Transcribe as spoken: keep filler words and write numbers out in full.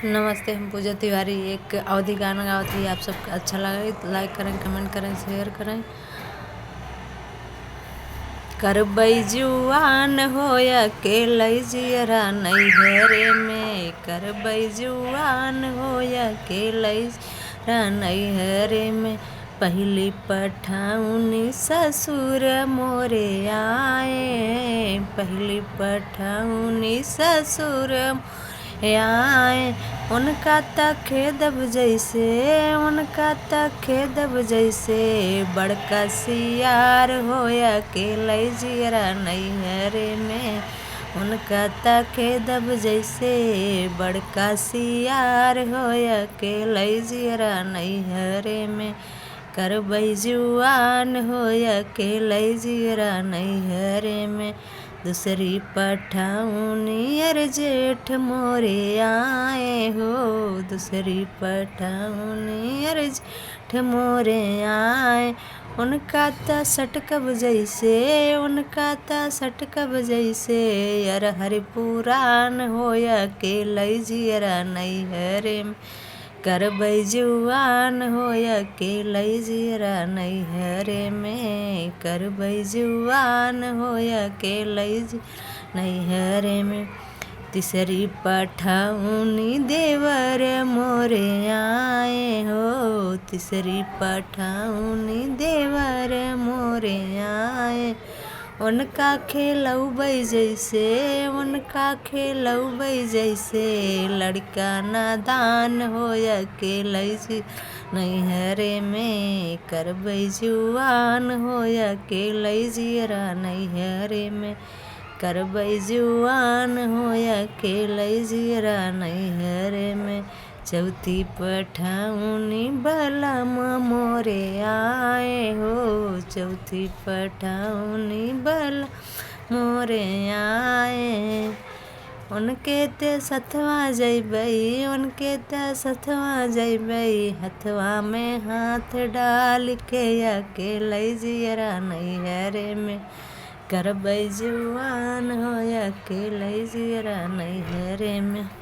नमस्ते, हम पूजा तिवारी एक अवधी गाना गावत ही। आप सबके अच्छा लगे, like करें, comment करें, share करें। करबै जुआन हो अकेलै जियरा नैहरे में, करबै जुआन हो अकेलै जियरा नैहरे में। पहिली पठौनी ससुर मोरे आए, पहिली पठौनी ससुर मोरे आए। उनका त खेदब जैसे, उनका त खेदब जैसे बड़का सियार हो अकेलै जियरा नैहरे में। उनका त खेदब जैसे बड़का सियार हो अकेलै जियरा नैहरे में। करबै जुआन हो अकेलै जियरा नैहरे में। दूसरी पठौनी अर जेठ मोरे आए हो, दूसरी पठौनी अर जेठ मोरे आए। उनका त सटकब जैसे, उनका त सटकब जैसे अरहर पुरान हो अकेलै जियरा नैहरे में। करबै जुआन हो अकेलै जियरा नैहरे में, करबै जुआन हो अकेलै जियरा नैहरे में। तीसरी पठौनी देवर मोरे आए हो, तीसरी पठौनी देवर मोरे आए। उनका खेलौबै जैसे, उनका खेलौबै जैसे लड़का नादान हो अकेलै जियरा नैहरे में। करबै जुआन हो अकेलै जियरा नैहरे में, करबै जुआन हो अकेलै जियरा नैहरे में। चौथी पठौनी बलम मोरे आए हो, चौथी पठौनी बलम मोरे आए। उनके ते सथवा जइबै, उनके ते सथवा जइबै, हथवा में हाथ डाल के अकेलै जियरा नैहरे में। करबै जुआन हो अकेलै जियरा नैहरे में।